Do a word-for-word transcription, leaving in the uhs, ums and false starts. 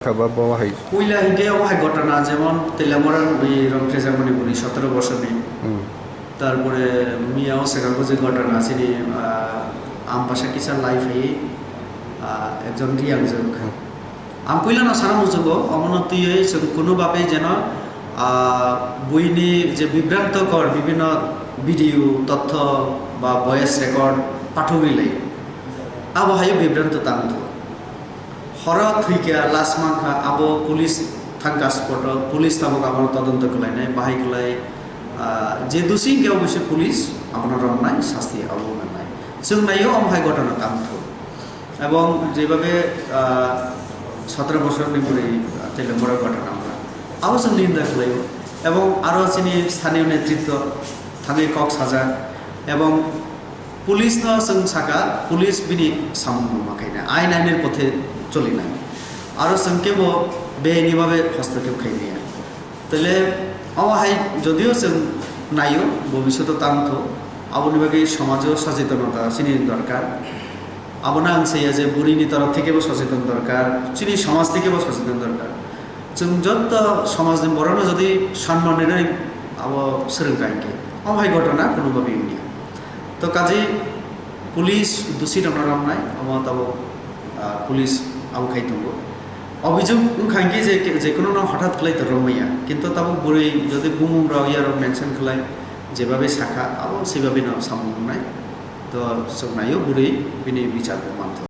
Kha ba bo hai. Puila hinkhe o hai ghotona, jemon Teliamura ni rong khe jagmani bwrwi sotoro bosorni. Hmm. Tarpore miya o swkang bo je ghotona chini, ah, ampasa kisa life hai, ah, ekjon riyang jwk. Hmm. Ang puila no sana muchungo, omono twiwi chwng kunu babe jeno, ah, buini je bibranto kor bibhinno video, totho ba voice record pathogwi lai. Abo hai bibranto tang thung. Horo thwikha, last mankha, abo police thangkha spot o, police tabuk abono todonto khlainai, bahai khlai, ah, je dusi hinkhe obviously police abono romnai, sasti abo nangnai. Chwng naio omo hai ghotona tang thung. Ebong jebabe, ah, sotoro bosorni bwrwi, ah, Teliamura ghotona wngkha. Abo chwng ninda khlaio. Ebong aro chini sthaniyo netritto thangwi kok sajak. Ebong Police no chwng saka, police bini samung ma khaina, ain ainir pothe cholinai. Aro chwng kebo beni babe hostokep khaimaya. Tele omo hai jodio chwng naio, bobisyoto tang tho, aboni bagwi somajo sochetonota chini dorkar. Abono ang saiya je burini torof thekebo socheton dorkar, chini somaj thekebo socheton dorkar. Chwng joto somajni borokno jodi sonman rinai abo swrwngkha hinkhe, omo hai ghotona kunuba biyungya. To kaje police dusi rokno romnai, omo tabuk, ah, police abo khai tongo. Obhijog wngkha hinkhe je, je kununo hothat khlai to romya, kintu tabuk bwrwi jodi bumung rok yarok mention khlai, jebabe sakha, abo sebabe no samung wngnai. To chwng naio bwrwi bini bichar bo manthogo.